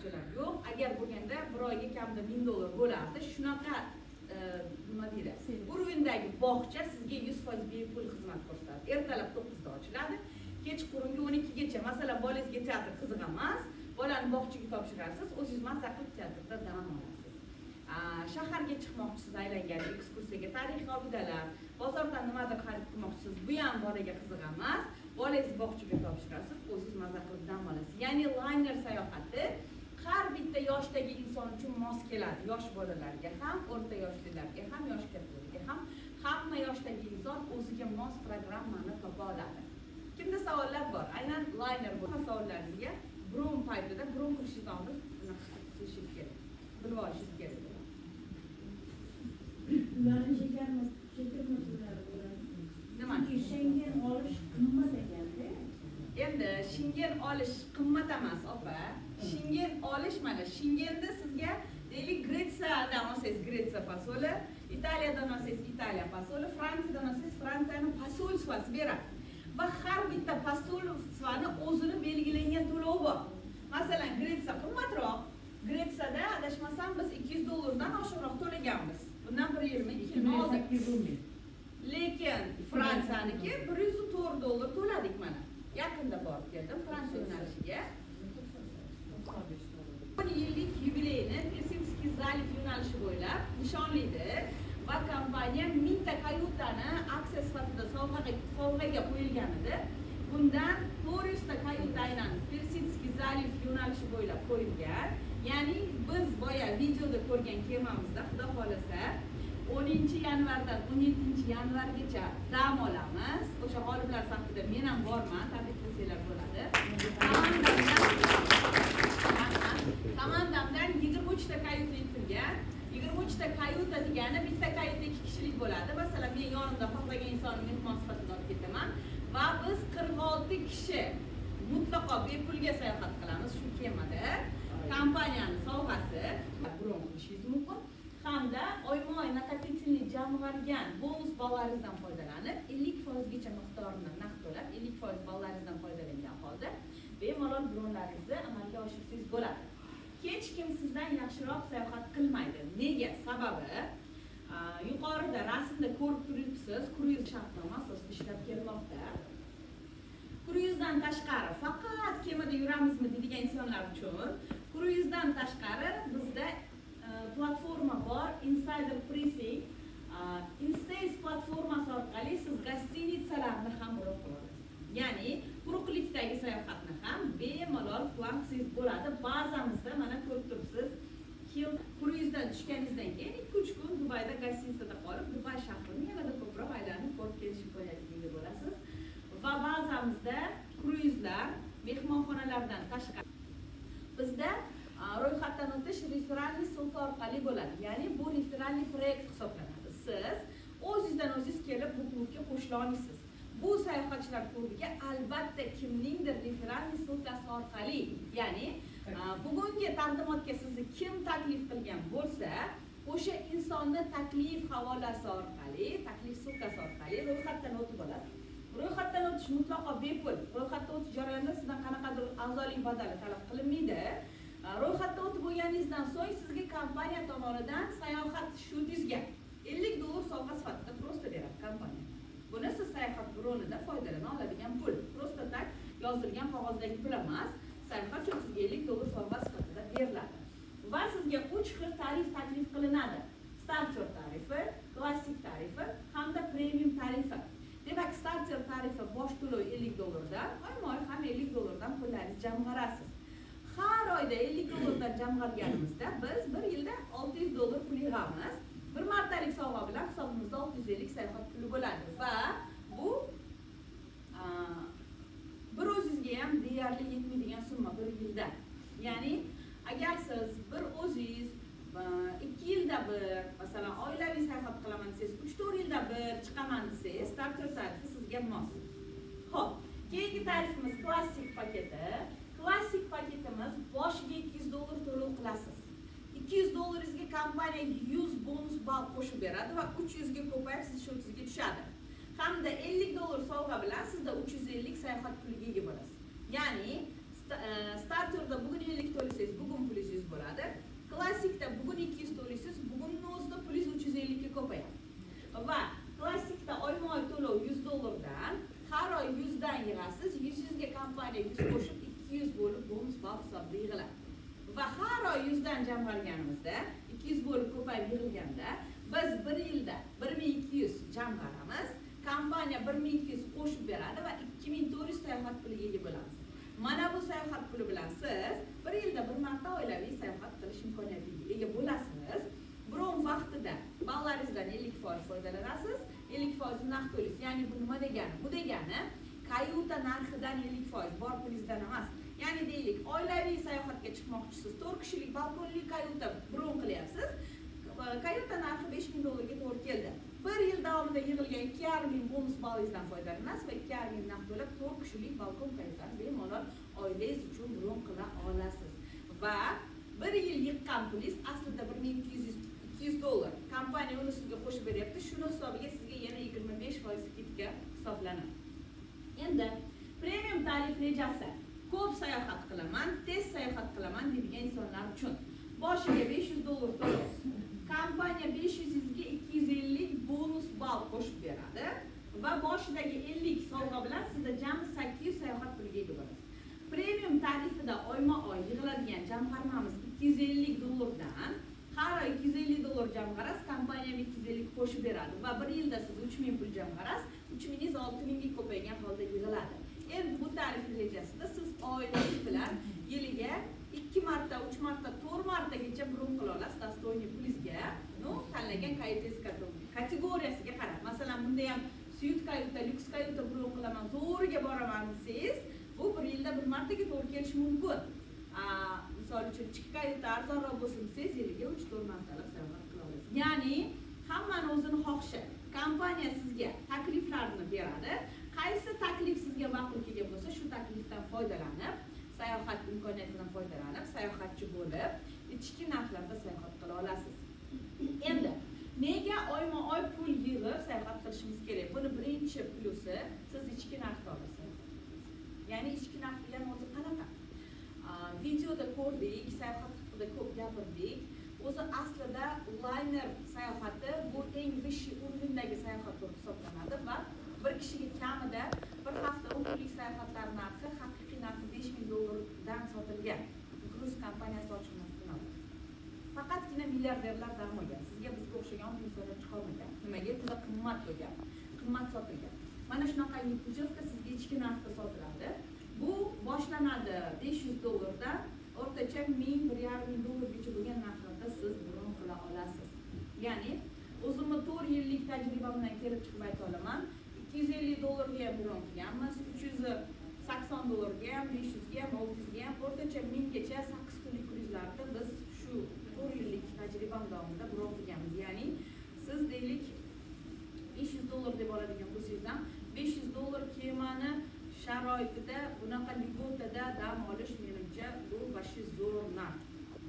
bog'chalar yo'q. Agar bo'lganda, bir oyga kamida 1000 dollar bo'lardi. Shunaqa nima deydi, уровень dagi bog'cha sizga 100% bepul xizmat ko'rsatadi. Ertalab 9da ochiladi, kechqurungi 12gacha. Masalan, bolangizga teatr qiziq emas, bolani bog'chaga topshirasiz, o'zingiz maza qilib teatrda dam olasiz. Shaharga chiqmoqchisiz aylangan ekskursiyaga, tarixiy obidalar, bozordan nimadir xarid qilmoqchisiz, bu ham bolaga qiziq emas, bolangizni bog'chaga topshirasiz, o'zingiz maza qilib dam olasiz. Ya'ni layner sayohati har bitta yoshdagi inson uchun mos keladi. Yosh bolalarga ham, o'rta yoshlilarga ham, yosh kattalarga ham, hamma yoshdagi inson o'ziga mos programmani topa oladi. Kimda savollar bor aynan layner savollaringizga? Bron paytida, bron qilishingizdan oldin bunaqa qilishingiz kerak, bilib olishingiz kerak. Ularni chegirma pullari bo'ladi. Nima? Chunki Shengen olish qimmat ekanda. Endi Shengen olish qimmat emas, opa. Shengen olish, mana, Shengenda sizga, deylik, Gretsiyadan olsangiz, Gretsiya посол i, Italiyadan olsangiz, Italiya посол i, Fransiyadan olsangiz, Fransiyani посольство si beradi va har bitta посольство ni o'zini belgilangan to'lovi bor. Masalan, Gretsiya qimmatroq. Gretsiyada, adashmasam, biz 200 dollardan oshiqroq to'laganmiz bundan bir yilmi, 2 yilmi oldin. Lekin Fransiyaniki 104 dollar to'ladik. Mana, yaqinda borib keldim Fransiya yo'nalishiga. 10 yillik yubileyni Персидский залив yo'nalishi bo'ylab nishonlaydi va kompaniya 1000 ta kayutani aksiya sifatida sovg'aga qo'yilgan edi. Bundan 400 ta kayuta aynan Персидский залив yo'nalishi bo'ylab qo'yilgan. Ya'ni biz boya videoda ko'rgan kemamizda, xudo xohlasa, 10-yanvardan 17-yanvargacha dam olamiz. O'sha g'oliblar safida men ham borman, tabriklasanglar bo'ladi. Komandamdan, komandamdan 23 ta kayuta yetilgan. 23 ta kayuta degani bitta kayuta ikki kishilik bo'ladi. Masalan, men yonimda xohlagan insonni mehmon sifatida olib ketaman va biz 46 kishi mutlaqo bepulga sayohat qilamiz shu kemada. Kompaniyani sovg'asi. Bron qilishingiz mumkin hamda oyma oy накопительный jamg'argan bonus ballaringizdan foydalanib, 50 foizgacha miqdorini naqd to'lab, 50% ballaringizdan foydalangan holda bemalol bronlaringizni amalga oshirsangiz bo'ladi. Hech kim sizdan yaxshiroq sayohat qilmaydi. Nega? Sababi, yuqorida rasmda ko'rib turibsiz, kruiz shartnoma asosida ishlab kelmoqda. Kruizdan tashqari, faqat kemada yuramizmi deydigan insonlar uchun, kruizdan tashqari bizda platforma bor, Insider Pricing. Instays platformasi orqali siz гостиница larni ham bron qila olasiz. Ya'ni quruqlikdagi sayohatni ham bemalol plan qilsangiz bo'ladi. Bazamizda, mana, ko'rib turibsiz, kruizdan tushganingizdan keyin 2-3 kun Dubayda гостиница da qolib, Dubay shahrini yanada ko'proq aylanib ko'rib kelish imkoniyatiga ega bo'lasiz. Va bazamizda kruizlar, mehmonxonalardan tashqari bizda ro'yxatdan o'tish реферальный ссылка orqali bo'ladi. Ya'ni bu реферальный proyekt hisoblanadi. Siz o'zingizdan o'zingiz kelib bu klubga qo'shila olmaysiz. Bu sayohatchilar klubiga albatta kimningdir реферальный ссылка si orqali, ya'ni bugungi taqdimotga sizni kim taklif qilgan bo'lsa, o'sha insonni taklif havolasi orqali, taklif ссылка si orqali ro'yxatdan o'tib olasiz. Ro'yxatdan o'tish mutlaqo bepul. Ro'yxatdan o'tish jarayonida sizdan qanaqadir a'zolik badali talab qilinmaydi. Ro'yxatdan o'tib bo'lganingizdan so'ng sizga kompaniya tomonidan sayohat счёт ingizga 50 dollar sovg'a sifatida просто beradi kompaniya. Buni siz sayohat bronida foydalana oladigan pul, просто так yozilgan qog'ozdagi pul emas. Sayohat uchun sizga 50 dollar sovg'a sifatida beriladi va sizga uch xil tarif taklif qilinadi: starter tarifi, klassik tarifi hamda premium tarifi. Demak, starter tarifi bosh to'lov 50 dollardan, oyma oy ham 50 dollardan pullaringizni jamg'arasiz. Har oyda 50 dollardan jamg'arganimizda biz bir yilda 600 dollar pul yig'amiz. Bir martalik sovg'a bilan hisobimizda 650 sayohat puli bo'ladi va bu bir o'zizga ham deyarli yetmaydigan summa bir yilda. Ya'ni agar siz bir o'zingiz 2 yilda bir, masalan, oilaviy sayohat qilaman desangiz, 3-4 yilda bir chiqaman desangiz, starter tarifi sizga mos. Ho'p, keyingi tarifimiz klassik paketi. Klassik paketimiz boshiga 200 dollar to'lov qilasiz. 200 dollaringizga kompaniya 100 bonus ball qo'shib beradi va 300 ga ko'payib sizni счёт ingizga tushadi hamda 50 dollar sovg'a bilan sizda 350 sayohat puliga ega bo'lasiz. Ya'ni starterda bugun 50 to'lasangiz, bugun pulingiz. Va har oy 100 dan jamg'arganimizda, 200 bo'lib ko'payib yig'ilganda, biz bir yilda 1200 jamg'aramiz. Kompaniya 1200 qo'shib beradi va 2400 sayohat puliga ega bo'lamiz. Mana bu sayohat puli bilan siz bir yilda bir marta oilaviy sayohat qilish imkoniyatiga ega bo'lasiz. Bron vaqtida ballaringizdan 50% foydalanasiz, 50% naqd to'laysiz. Ya'ni bu nima degani? Bu degani kayuta narxidan 50%, bor pulingizdan emas. Ya'ni deylik, oilaviy sayohatga chiqmoqchisiz, 4 kishilik balkonli kayuta bron qilyapsiz. Kayuta narxi 5000 dollarga to'g'ri keldi. Bir yil davomida yig'ilgan 2500 bonus ballingizdan foydalanasiz va 2500 naqd to'lab, 4 kishilik balkon kayutani bemalol oilangiz uchun bron qila olasiz. Va bir yil yiqqan pulingiz aslida 1200 200 dollar. Kompaniya uni sizga qo'shib beryapti. Shuni hisobiga sizga yana 25% скидка hisoblanadi. Endi premium tarif rejasi: ko'p sayohat qilaman, tez sayohat qilaman deydigan insonlar uchun. Boshiga 500 dollar to'lov. Kompaniya 500 ga 250 bonus ball qo'shib beradi va boshidagi 50 sovg'a bilan sizda jami 800 sayohat puliga ega bo'lasiz. Premium tarifida oyma-oy yig'iladigan jamg'armamiz 250 dollardan. Har oy 250 dollar jamg'arasiz, kompaniya 250 qo'shib beradi va bir yilda siz 3000 pul jamg'arasiz, 3000ingiz 6000 ga ko'paygan holda yig'iladi. Endi bu tarif rejasida siz oilangiz bilan yiliga 2 marta, 3 marta, 4 martagacha bron qila olasiz достойный pulingizga, ну, tanlagan kayutangiz kategoriyasiga qarab. Masalan, bunda ham suite kayuta, lyuks kayuta bron qilaman, zo'riga boraman desangiz, bu bir yilda bir martaga to'g'ri kelishi mumkin. Misol uchun, ichki kayuta arzonroq bo'lsin desangiz, yiliga 3-4 martalab sayohat qila olasiz. Ya'ni hammani o'zini xohishi. Kompaniya sizga takliflarni beradi. Qaysi taklif sizga ma'qul kelgan bo'lsa, shu taklifdan foydalanib, sayohat imkoniyatidan foydalanib, sayohatchi bo'lib, ichki narxlarda sayohat qila olasiz. Endi nega oyma oy pul yig'ib sayohat qilishimiz kerak? Buni birinchi plyusi, siz ichki narxda olasiz. Ya'ni ichki narx degani o'zi qanaqa? Videoda ko'rdik, sayohat haqida ko'p gapirdik. O'zi aslida layner sayohati bu eng высший уровень dagi sayohat bo'lib hisoblanadi va bir kishiga kamida bir hafta, 10 kunlik sayohatlar narxi, haqiqiy narxi 5000 dollardan sotilgan. Kruiz kompaniyasi ochilmasdan oldin. Faqatgina milliarderlar dam olgan. Sizga, bizga o'xshagan oddiy insonlar chiqolmagan. Nimaga? Juda qimmat bo'lgan, qimmat sotilgan. Mana shunaqangi путевка sizga ichki narxda sotiladi. Bu boshlanadi 500 dollardan, o'rtacha 1000, 1500 dollargacha bo'lgan narxlarda siz bron qila olasiz. Ya'ni o'zimni 4 yillik tajribamdan kelib chiqib ayta olaman, 250 dollarga ham bron qilganmiz, 380 dollarga ham, 500 ga ham, 600 ga ham, o'rtacha 1000 gacha 8 kunlik kruizlarda biz shu 4 yillik tajribam davomida bron qilganmiz. Ya'ni siz, deylik, 500 dollar deb oladigan bo'lsangiz ham, 500 dollar kemani sharoitida bunaqa льгота da dam olish, menimcha, bu вообще zo'r narx.